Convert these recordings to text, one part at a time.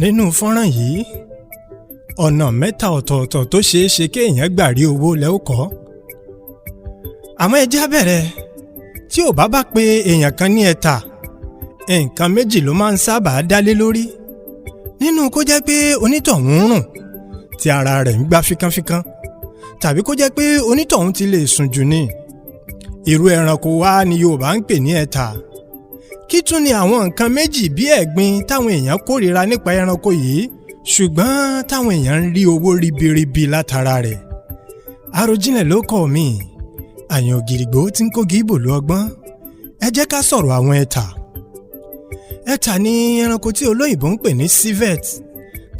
Nínú fọ́nrán yìí, ọ̀nà mẹ́ta ọ̀tọ̀ọ̀tọ̀ tó ṣeé ṣe kéèyàn gbà rí owó lẹ́ ó kọ́. Àmọ́ ẹ jẹ́ á bẹ̀rẹ̀. Tí ò bá pe èèyàn kan ní ẹ̀tà, nǹkan méjì ló máa ń sábà dálé lórí. Nínú kó jẹ́ pé onítọ̀hún ń rùn tí ara rẹ̀ ń gbá fíkánfíkán, tàbí kó jẹ́ pé onítọ̀hún ti lè sùn jù ni. Irú ẹranko wa ni Yorùbá ń pè ní ẹ̀tà? Kí tún ni àwọn nǹkan méjì bí ẹ̀gbin táwọn èèyàn kórìíra nípa ẹranko yìí, ṣùgbọ́n táwọn èèyàn ń rí owó ribiribi látara rẹ̀? Àròjinlẹ̀ ló kọ́ mi, àyàn ògìrìgbò tí ń kógi ìbò lú ọgbọ́n. Ẹ jẹ́ ká sọ̀rọ̀ àwọn ẹ̀tà. Ẹ̀tà ni ẹranko tí olóyìnbó ń pè ní civet,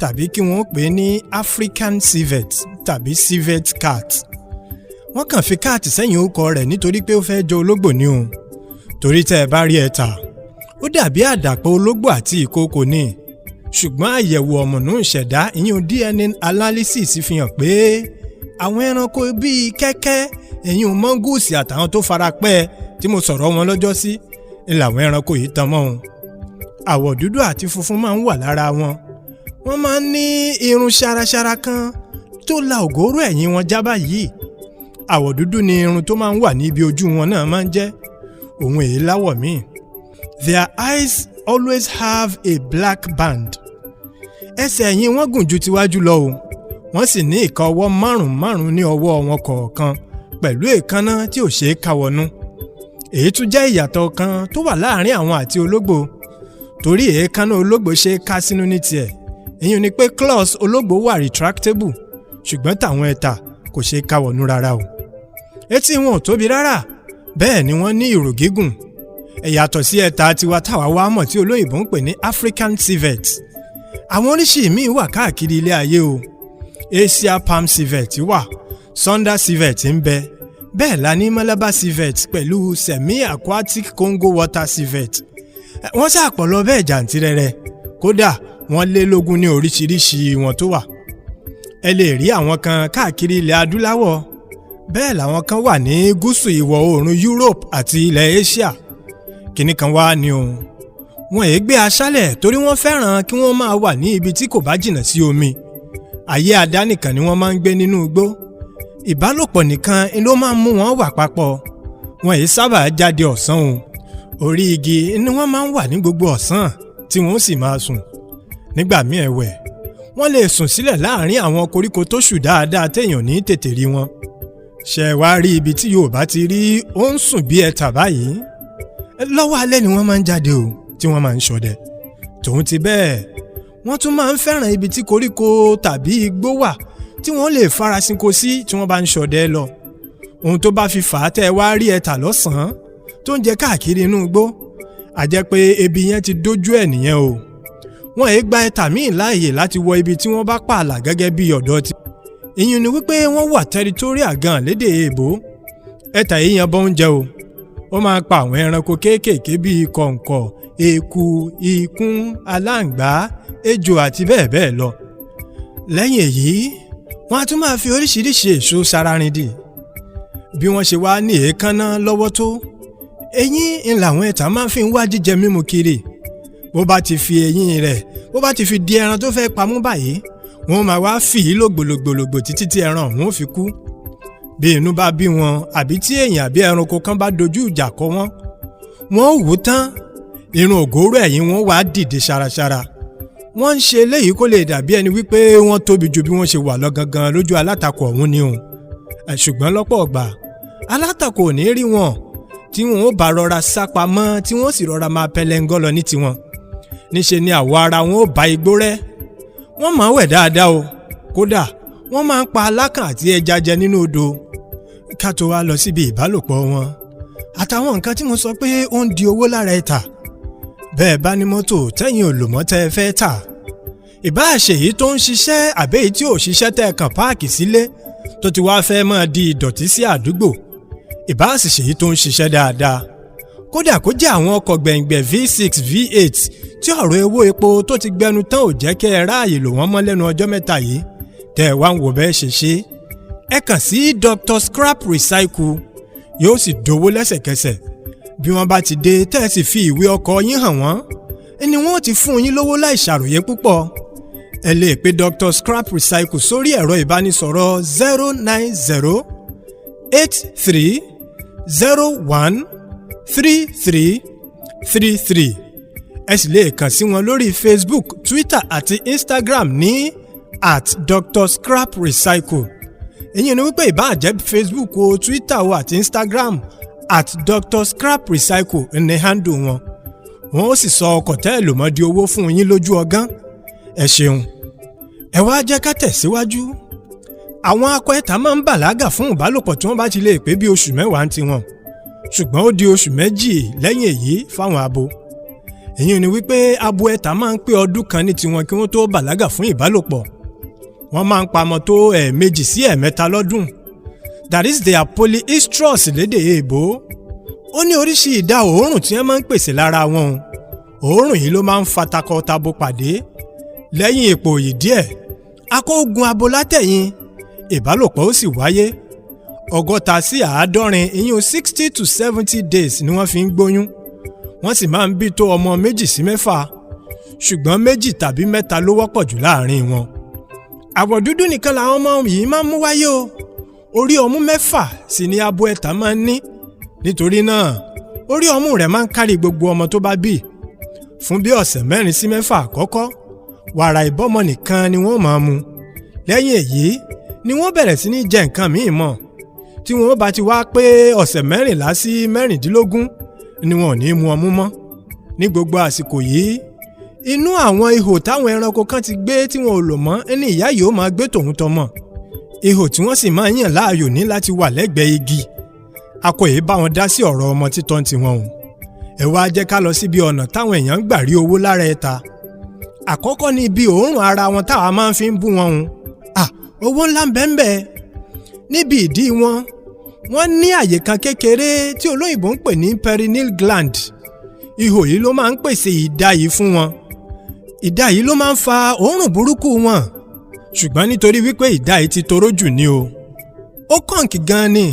tàbí kí wọ́n pè ní African civet tàbí civet cat. Wọ́n kàn fi cat sẹ́yìn orúkọ rẹ̀ nítorí pé ó fẹ́ jọ ológbò ní o. Torí tẹ́ ẹ bá rí ẹ̀tà, ó dàbí àdàpọ̀ ológbò àti ìkookò ni. Ṣùgbọ́n àyẹ̀wò ọ̀mọ̀nú ìṣẹ̀dá, ìyún DNA analysis, fi hàn pé àwọn ẹranko bíi kẹ́kẹ́, ìyún mongoose, àtàwọn tó fara pẹ́ tí mo sọ̀rọ̀ wọn lọ́jọ́ sí ń làwọn ẹranko yìí tan mọ́ wọn. Àwọ̀ dúdú àti funfun máa ń wà lára wọn. Wọ́n máa ń ní irun ṣaraṣara kan tó la ògóró ẹ̀yìn wọn já báyìí. Àwọ̀ dúdú ni irun tó máa ń wà níbi ojú wọn náà máa ń jẹ́ òun èyí láwọ̀ míì. Their eyes always have a black band. Ẹsẹ̀ ẹ̀yìn wọn gùn ju tiwájú lọ o. Wọ́n sì ní ìka ọwọ́ márùn-ún márùn-ún ní ọwọ́ wọn kọ̀ọ̀kan, pẹ̀lú èékánná tí ò ṣeé káwọnú. Èyí tún jẹ́ ìyàtọ̀ kan tó wà láàrin àwọn àti ológbò, torí èékánná ológbò ṣe é ká sínú ní tiẹ̀. Èyí ni pé claws ológbò wà retractable, ṣùgbọ́n tàwọn ẹ̀tà kò ṣeé káwọnú rárá o. Etí wọn ò tóbi rárá, bẹ́ẹ̀ ni wọ́n ní ìrù gígùn. Ìyàtọ̀ sí ẹ̀tà tiwa táwa wá mọ̀ tí olóyìnbó ń pè ní African civet, àwọn oríṣìí míì wà káàkiri ilé ayé o. Asia palm civet wà, Sunda civet ń bẹ, bẹ́ẹ̀ la ní Malabar civet pẹ̀lú semi-aquatic Congo water civet. Wọ́n ṣàpọ̀ lọ bẹ́ẹ̀ jàǹtìrẹrẹ. Kódà, wọ́n lé lógún ní oríṣiríṣi wọn tó wà. Ẹ lè rí àwọn kan káàkiri ilẹ̀ adúláwọ̀, bẹ́ẹ̀ làwọn kan wà ní gúúsù ìwọ̀ oòrùn Europe àti ilẹ̀ Asia. Kínní kan wá ní o, wọn èé gbé aṣálẹ̀, torí wọ́n fẹ́ràn kí wọ́n máa wà ní ibi tí kò bá jìnnà sí omi. Ayé àdánìkan ni wọ́n máa ń gbé nínú igbó. Ìbálòpọ̀ nìkan ló máa ń mú wọn wà papọ̀. Wọn èé sábà jáde ọ̀sán o. Orí igi ni wọ́n máa ń wà ní gbogbo ọ̀sán, tí wọ́n sì máa sùn. Nígbà míì ẹ̀wẹ̀, wọ́n lè sùn sílẹ̀ láàrin àwọn koríko tó ṣù dáadáa téèyàn ní tètè rí wọn. Ṣe wá rí ibi tí Yorùbá ti rí ó ń sùn bí ẹ̀tà báyìí? Lọ́wọ́ alẹ́ ni wọ́n máa ń jáde o, tí wọ́n máa ń ṣọdẹ. Tòun ti bẹ́ẹ̀, wọ́n tún máa ń fẹ́ràn ibi tí koríko tàbí igbó wà tí wọ́n lè farasinko sí tí wọ́n bá ń ṣọdẹ lọ. Ohun tó bá fi fà á tẹ́ ẹ wá rí ẹ̀tà lọ́sàn-án tó ń jẹ káàkiri inú igbó, a jẹ́ pé ebi yẹn ti dójú ẹ̀ nìyẹn o. Wọ́n èé gba ẹ̀tà míì láàyè láti wọ ibi tí wọ́n bá pààlà gẹ́gẹ́ bí ọ̀dọ́ ti. Ìyẹn ni wípé wọ́n wà territorial gan lédè èèbó. Ẹ̀tà yìí yan bọ́ oúnjẹ o. Ó máa ń pa àwọn ẹranko kéékèèké bíi kọ̀ǹkọ̀, eku, ikún, aláǹgbá, ejò àti bẹ́ẹ̀ bẹ́ẹ̀ lọ. Lẹ́yìn èyí, wọ́n á tún máa fi oríṣiríṣi èso sararindì. Bí wọ́n ṣe wá ní èékánná lọ́wọ́ tó, eyín ń làwọn ẹ̀tà máa fi ń wá jíjẹ mímu kiri. Bó bá ti fi eyín rẹ̀, bó bá ti fi di ẹran tó fẹ́ pamú báyìí, wọ́n máa wá fì í lògbòlògbòlògbò títí tí ẹran ọ̀hún ó fi kú. Bí inú bá bí wọn, àbí tí èèyàn àbí ẹranko kan bá dojú ìjà kọ wọ́n, wọ́n ó wò tán, irun ògóró ẹ̀yìn wọn wá dìde ṣaraṣara. Wọ́n ń ṣe eléyìí kó lè dàbí ẹni wípé wọ́n tóbi ju bí wọ́n ṣe wà lọ gangan lójú alátakò ọ̀hún ni o. Ṣùgbọ́n lọ́pọ̀ ọgbà, alátakò ò ní rí wọn, tí wọn ó bá rọra sá pamọ́, tí wọ́n sì rọra máa pẹlẹngọ́ lọ ní tiwọn. Níṣe ni àwọ̀ ara wọn ó bá igbó rẹ́. Wọ́n máa ń wẹ̀ dáadáa o. Kódà, wọ́n máa ń pa alákàn àti ẹja jẹ nínú odò. Ká tó wá lọ síbi ìbálòpọ̀ wọn àtàwọn nǹkan tí mo sọ pé ó ń di owó lára ẹ̀tà, bẹ́ẹ̀ bá ní mọ́tò tẹ́yìn ò lò mọ́ tẹ́ ẹ fẹ́ tà, ìbáà ṣe èyí tó ń ṣiṣẹ́ àbẹ́ èyí tí ò ṣiṣẹ́ tẹ́ ẹ kàn park sílé tó ti wá fẹ́ máa di ìdọ̀tí sí àdúgbò, ìbáà sì ṣèyí tó ń ṣiṣẹ́ dáadáa, kódà kó jẹ́ àwọn ọkọ̀ gbẹ̀ngbẹ̀ V6, V8 tí ọ̀rọ̀ owó epo tó ti gbẹnu tán ò jẹ́ kẹ́ ẹ ráàyè lò wọ́n mọ́ lẹ́nu ọjọ́ mẹ́ta yìí. Tẹ́ ẹ wá ń wò bẹ́ẹ̀ ṣe ṣe, ẹ kàn sí Dr. Scrap Recycle, yóò sì dowó lẹ́sẹ̀kẹsẹ̀. Bí wọ́n bá ti dé, tẹ́ ẹ sì fi ìwé ọkọ̀ yín hàn wọ́n, ni wọ́n ti fún yín lówó láì ṣàròyé púpọ̀. Ẹ lè pe Dr. Scrap Recycle sórí ẹ̀rọ ìbánisọ̀rọ̀ 09083013333. Ẹ sì lè kàn sí wọn lórí Facebook, Twitter àti Instagram ní @DrScrapRecycle. Èyí ni wípé ìbáà jẹ́ Facebook o, Twitter o àti Instagram, @DrScrapRecycle ní handle wọn. Wọn ó sì sọ ọkọ̀ tẹ́ ẹ lò mọ́ di owó fún yín lójú ọgán. Ẹ ṣeun. Ẹ wá jẹ́ ká tẹ̀síwájú. Àwọn akọ ẹ̀ta máa ń bàlágà fún ìbálòpọ̀ tí wọ́n bá ti lè pé bí oṣù 10 ń tiwọn, ṣùgbọ́n ó di oṣù 2 lẹ́yìn èyí fáwọn abo. Èyí ni wípé abo ẹ̀ta máa ń pé ọdún kan ní tiwọn kí wọ́n tó bàlágà fún ìbálòpọ̀. Wọ́n máa ń pamọ́ tó ẹ̀ẹ̀mejì sí ẹ̀ẹ̀mẹ́ta lọ́dún, that is their polyestrous lédè èèbó. Ó ní oríṣi ìdá òórùn tí wọ́n máa ń pèsè lára wọn. Òórùn yìí ló máa ń fa takọ-tabo pàdé. Lẹ́yìn èpò òyì díẹ̀, akọ ó gun abo látẹ̀yìn, ìbálòpọ̀ ó sì wáyé. 60 sí 70, ìyún 60 to 70 days ni wọ́n fi ń gbóyún. Wọ́n sì máa ń bí tó ọmọ méjì sí mẹ́fà, ṣùgbọ́n méjì tàbí mẹ́ta ló wọ́pọ̀ jù láàrin wọn. Àwọ̀ dúdú nìkan làwọn ọmọ yìí máa ń mú wáyé o. Orí ọmú mẹ́fà sì ni abo ẹ̀tà máa ń ní. Nítorí náà, orí ọmú rẹ̀ máa ń kárí gbogbo ọmọ tó bá bí. Fún bí ọ̀sẹ̀ 4 sí 6 àkọ́kọ́, wàrà ìbọ́mọ nìkan ni wọ́n máa mu. Lẹ́yìn èyí ni wọ́n bẹ̀rẹ̀ sí ní jẹ nǹkan míì mọ́. Tí wọ́n bá ti wá pé ọ̀sẹ̀ 14 sí 16 ni wọn ò ní mu ọmú mọ́. Ní gbogbo àsìkò yìí, inú àwọn ihò táwọn ẹranko kan ti gbé tí wọn ò lò mọ́ ní ìyá yìí ó máa gbé tòun tọmọ. Ihò tí wọ́n sì máa ń yàn láàyò ní láti wà lẹ́gbẹ̀ẹ́ igi. Akọ yìí bá wọn dá sí ọ̀rọ̀ ọmọ títọ́ tiwọn o. Ẹ wá jẹ́ ká lọ síbi ọ̀nà táwọn èèyàn ń gbà rí owó lára ẹ̀ta. Àkọ́kọ́ ni ibi òórùn ara wọn táwa máa ń fi ń bú wọn o. À, owó ńlá ń bẹ ń bẹ. Níbi ìdí wọn, wọ́n ní àyè kan kékeré tí olóyìnbó ń pè ní perineal gland. Ihò yìí ló máa ń pèsè ìdá yìí fún wọn. Ìdá yìí ló máa ń fa òórùn burúkú wọn, ṣùgbọ́n nítorí wípé ìdá yìí ti toró jù ní o, ó kànkì gan ni.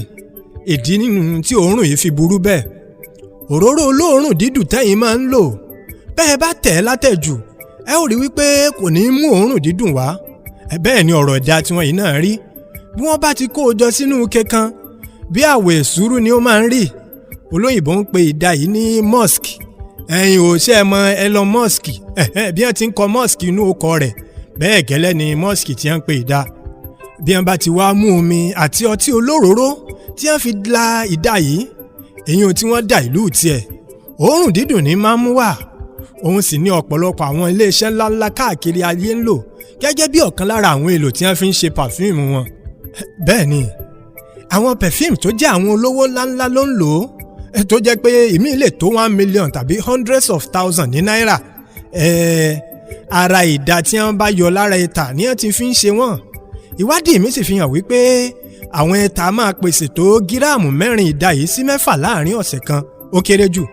Ìdí nínú tí òórùn yìí fi burú bẹ́ẹ̀. Òróró olóòórùn dídùn tẹ́yìn máa ń lò, bẹ́ẹ̀ bá tẹ̀ ẹ́ látẹ̀jù, ẹ ó rí wípé kò ní í mú òórùn dídùn wá. Bẹ́ẹ̀ ni ọ̀rọ̀ ìdá tiwọn yìí náà rí. Bí wọ́n bá ti kó o jọ sínú ike kan, bí àwọ̀ èsúrú ni ó máa ń rí. Olóyìnbó ń pe ìdá yìí ní musk. Ẹ̀yin ò ṣe é mọ Elon Musk? Bí wọ́n ti ń kọ Musk inú ọkọ̀ rẹ̀, bẹ́ẹ̀ gẹ́lẹ́ ni musk tí wọ́n ń pe ìdá. Bí wọ́n bá ti wá mú omi àti ọtí olóròóró tí wọ́n fi la ìdá yìí, èyí tí wọ́n dà ìlú tiẹ̀, òórùn dídùn ní máa ń mú wá. Òun sì ní ọ̀pọ̀lọpọ̀ àwọn iléeṣẹ́ ńláńlá káàkiri ayé ń lò gẹ́gẹ́ bí ọ̀kan lára àwọn èlò tí wọ́n fi ń ṣe perfume wọn. Bẹ́ẹ̀ ni àwọn perfume tó jẹ́ àwọn olówó ńláńlá ló ń lò ó, tó jẹ́ pé ìmíì lè tó 1 million tàbí hundreds of thousands ní náírà. Ara ìdá tí wọ́n bá yọ lára ẹ̀tà ni wọ́n ti fi ń ṣe wọ́n. Ìwádìí mi sì fi hàn wípé àwọn ẹ̀tà máa pèsè tó gíráàmù 4 ìdá yìí sí 6 láàrin ọ̀sẹ̀ kan, ó kéré jù.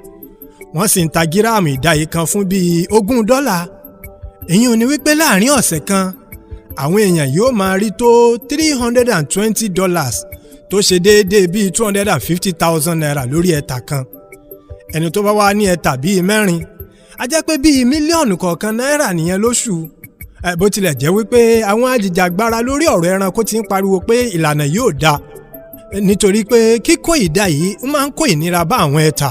Wọ́n sì ń ta gíráàmù ìdá yìí kan fún bíi $20. Èyí ò ní wípé láàrin ọ̀sẹ̀ kan, àwọn èèyàn yóò máa rí tó $320, tó ṣe déédéé bíi ₦250,000 lórí ẹ̀tà kan. Ẹni tó bá wá ní ẹ̀tà bíi mẹ́rin, a jẹ́ pé bíi mílíọ̀nù kọ̀ọ̀kan náírà nìyẹn lóṣù. Bó tilẹ̀ jẹ́ wípé àwọn ajìjàgbara lórí ọ̀rọ̀ ẹranko ti ń pariwo pé ìlànà yóò dáa, nítorí pé kíkó ìdá yìí máa ń kó ìnira bá àwọn ẹ̀tà,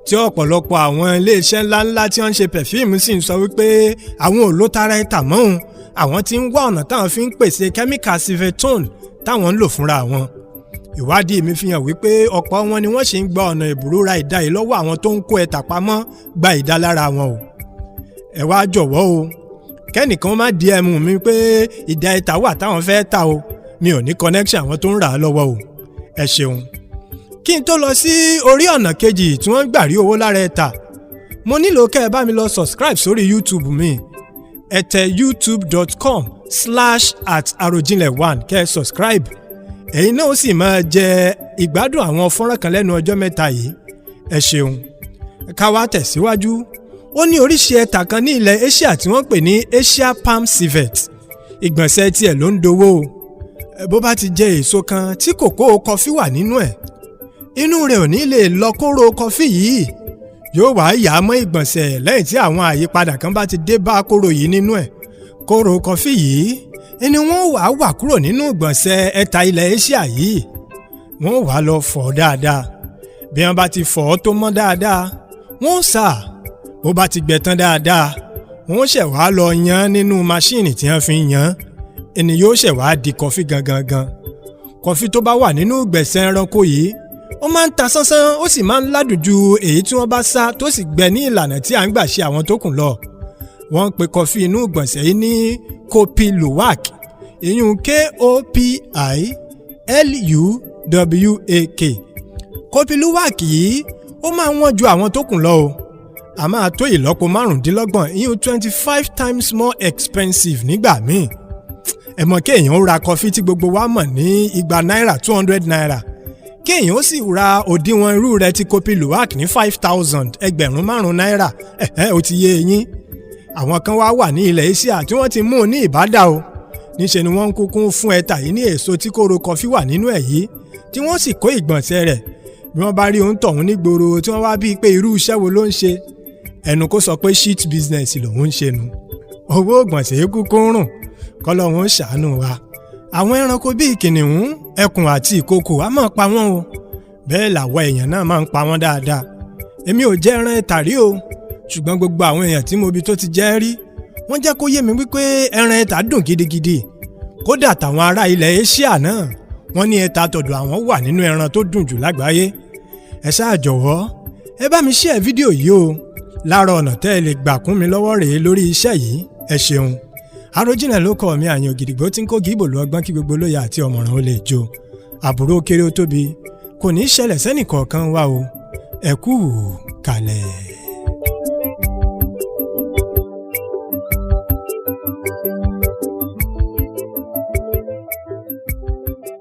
tí ọ̀pọ̀lọpọ̀ àwọn iléeṣẹ́ ńláńlá tí wọ́n ń ṣe perfume sì ń sọ wípé àwọn ò ló tara ẹ̀tà mọ́ òun, àwọn tí ń wá ọ̀nà táwọn fi ń pèsè kẹ́míkà civetone táwọn ń lò fúnra wọn. Ìwádìí mi fi hàn wípé ọ̀pọ̀ wọn ni wọ́n sì ń gba ọ̀nà ìbúrú ra ìdá yìí lọ́wọ́ àwọn tó ń kó ẹ̀tà pamọ́ gba ìdá lára wọn o. Ẹ wá jọ̀wọ́ o, kẹ́nìkan má DM mi pé ìdá ẹ̀tà wà táwọn fẹ́ tà o. Mi ò ní connection àwọn tó ń rà á lọ́wọ́ o. Ẹ ṣeun. Kí n tó lọ sí orí ọ̀nà kejì tí wọ́n ń gbà rí owó lára ẹ̀tà, mo nílò kẹ́ ẹ bá mi lọ subscribe sórí YouTube mi. Ẹ tẹ youtube.com/@arojinlẹ̀1 kẹ́ ẹ subscribe. Ẹ̀yin náà ó sì máa jẹ ìgbádùn àwọn fọ́nrán kan lẹ́nu ọjọ́ mẹ́ta yìí. Ẹ ṣeun. Ká wá tẹ̀síwájú. Ó ní oríṣi ẹ̀tà kan ní ilẹ̀ Asia tí wọ́n pè ní Asia palm civet. Ìgbọ̀nsẹ̀ tiẹ̀ ló ń dowó o. Bó bá ti jẹ èso kan tí kòkó kọfí wà nínú ẹ̀, inú rẹ̀ ò ní lè lọ kóró kọfí yìí, yóò wá yà á mọ́ ìgbọ̀nsẹ̀. Lẹ́yìn tí àwọn àyípadà kan bá ti dé bá kóró yìí nínú ẹ̀, kóró kọfí yìí ni wọ́n wàá wà kúrò nínú ìgbọ̀nsẹ̀ ẹ̀ta ilẹ̀ Asia yìí. Wọ́n wàá lọ fọ̀ dáadáa. Bí wọ́n bá ti fọ̀ ọ́ tó mọ́ dáadáa, wọ́n sà. Bó bá ti gbẹ tán dáadáa, wọ́n ṣẹ̀ wá lọ yan nínú maṣíìnì tí wọ́n fi ń yan ẹni, yóò ṣẹ̀ wá di kọfí gangan gan. Kọfí tó bá wà nínú ìgbẹ̀sẹ̀ ẹranko yìí, ó máa ń ta sánsán, ó sì máa ń ládùn ju èyí tí wọ́n bá sá tó sì gbẹ ní ìlànà tí à ń gbà ṣe àwọn tó kù lọ. Wọ́n ń pe kọfí inú ìgbọ̀nsẹ̀ yìí ní Kopi Luwak, ìyún Kopi Luwak. Kopi Luwak yìí, ó máa ń wọ́n ju àwọn tó kù lọ o. A máa tó ìlọ́po 25, ìyún 25 times more expensive nígbà míì. Ẹ mọ̀ kéèyàn ó ra kọfí tí gbogbo wa mọ̀ ní 200 náírà, ₦200, kéèyàn ó sì ra òdiwọ̀n irú rẹ̀ ti Kopi Luwak ní 5,000, 5,000 náírà. Ẹ̀hẹ́, ó ti yé eyín. Àwọn kan wá wà ní ilẹ̀ Asia tí wọ́n ti mú un ní ìbádà o. Níṣẹ́ ni wọ́n ń kúkú fún ẹta yìí ní èso tí kóró kọfí wà nínú ẹ̀ yìí, tí wọ́n sì kó ìgbọ̀nsẹ̀ rẹ̀. Bí wọ́n bá rí ohun tọ̀hún nígboro, tí wọ́n wá bíi pé irú iṣẹ́ wo ló ń ṣe, ẹnu kó sọ pé shit business lòun ń ṣe nu. Owó ìgbọ̀nsẹ̀ kúkú ń rùn, kọ́lọ́hún ṣàánú wa. Àwọn ẹranko bíi kìnìún, ẹkùn àti ìkookò á máa pa wọ́n o. Bẹ́ẹ̀ làwọn èèyàn náà máa ń pa wọ́n dáadáa. Èmi ò jẹ́ ẹran ẹ̀tà rí o, ṣùgbọ́n gbogbo àwọn èèyàn tí mo bi tó ti jẹ́ rí, wọ́n jẹ́ kó yé mi wípé ẹran ẹ̀tà dùn gidigidi. Kódà tàwọn ará ilẹ̀ Asia náà, wọ́n ní ẹ̀ta tọ̀dọ̀ àwọn wà nínú ẹran tó dùn jù lágbàáyé. Ẹ ṣáà jọ̀wọ́, ẹ bá mi share fídíò yìí o. Lára ọ̀nà tẹ́ ẹ lè gbà kún mi lọ́wọ́ rèé lórí iṣẹ́ yìí. Ẹ ṣeun. Àròjinlẹ̀ ló kọ́ mi, àyàn ògìdìgbò tí ń kó gíbò lu ọgbọ́n kí gbogbo lóye àti ọ̀mọ̀ràn ó lè jó. Àbúrò kéré ó tóbi kò ní í ṣẹlẹ̀ sẹ́nì kọ̀ọ̀kan wa o. Ẹ kú kalẹ̀.